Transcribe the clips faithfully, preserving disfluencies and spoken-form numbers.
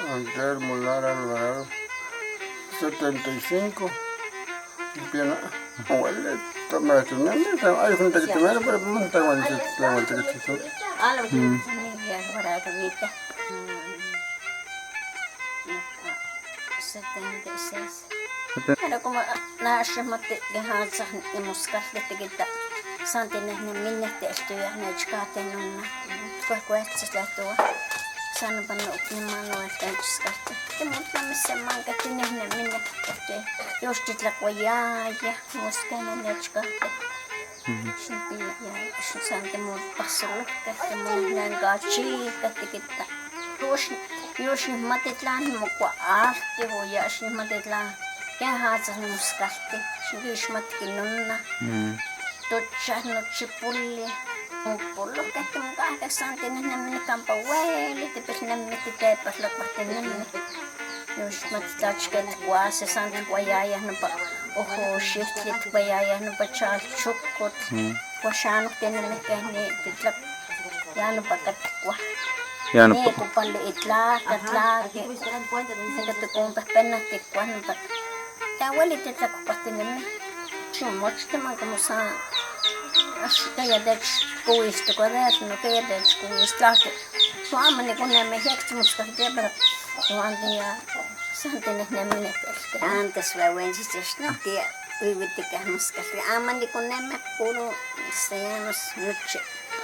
Anter Mulara Alvarado, setenta y cinco. Bien, abuelita, me la tenía, ay, junta que te me pero no te aguanté, te aguanté que te. Ala, familia Alvarado, vita. Setenta y seis. Pero como naasha mati gahansa ni muskal de te gita. Santi ne ne minne te estuya ne chkate nunna. Kue kue tsla tuwa. Sana pano ukni mano al te chkate. Te mutla me se manga te ne ne minne te. Yosh titla kwayaya. Muskane ne chkate. Shimpi ya, shanti mut pasuluk, kati mut nangachi, kati kita. Yush, yush ni matitlan mo kwa arti ho ya, shi matitlan. Ke hatsa ni muskati, shi yush mat kinunna. Tocha no chipuli. Polo kati mo ka, ka santi ni namni kampa weli, te pes namni te te pas la pati namni. Yush mat tachket kwase santi kwayaya no pa. Oho, shit, kwayaya no pa chal chukot. Kwashanuk tiene me kehni titlak. Ya no pa katkwa. Ya no pa. Ni kupal itlak, katlak. Nakatukun pa pena tikwa no pa. Ya wali titlak pa tiene me. Chumoch te man como sa. Ashi kaya dech kuis te kuaderno, kaya dech kuis tlak. Mama ni kone me hek te muskal te pero. Juan dia. Santi ne ne me ne. Antes la wensi no que. Uy, witika muskal. Ama ni kuneme puro castellanos noche.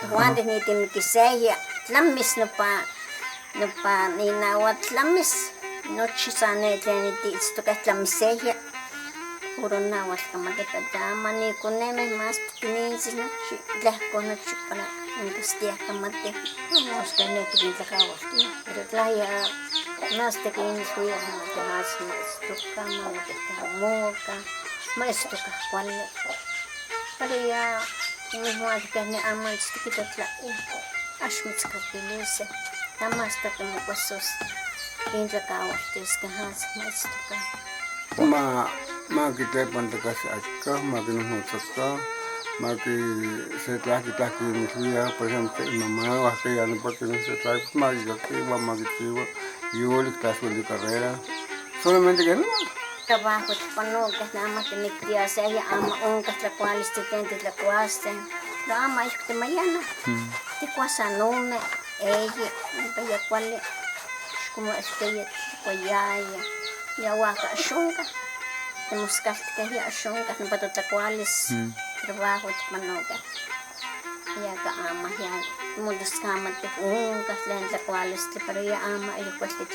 Juan de ni tin kiseya. Tlamis no pa, no pa ni nawa tlamis. Noche sane teni ti istuka tlamiseya. Puro nawa kamate ka ama ni kuneme mas pequeñitos noche. Tlahko noche para en castilla kamate. Vamos a tener que trabajar. Pero tlaya mas te que ni suya no te mas mas tu cama no te cama. Maestro Pascual. Pero ya mismo al que me aman chiquito la. Ashmits katilise. Tamasta como pasos. Inra kawal tes kahas maestro. Ma ma kite panta kas akka, ma kino no tsaka, ma ki se tla ki tla ki ni suya, por ejemplo, mamá wa que ya no porque no se tla, ma ki que va ma ki va. Yo le clase de carrera. Solamente que no. Trabajo te pano que nada más te me tía se ya ama un que la cual este tente la cuaste. La ama es que mañana. Te cuasa no me ella, me ya cual como este ya cuayaya. Ya waka shunga. Te muskal que ya shunga no para te cuales. Trabajo te pano que. Ya ka ama ya mudas kama te un que le la cuales te pero ya ama y cueste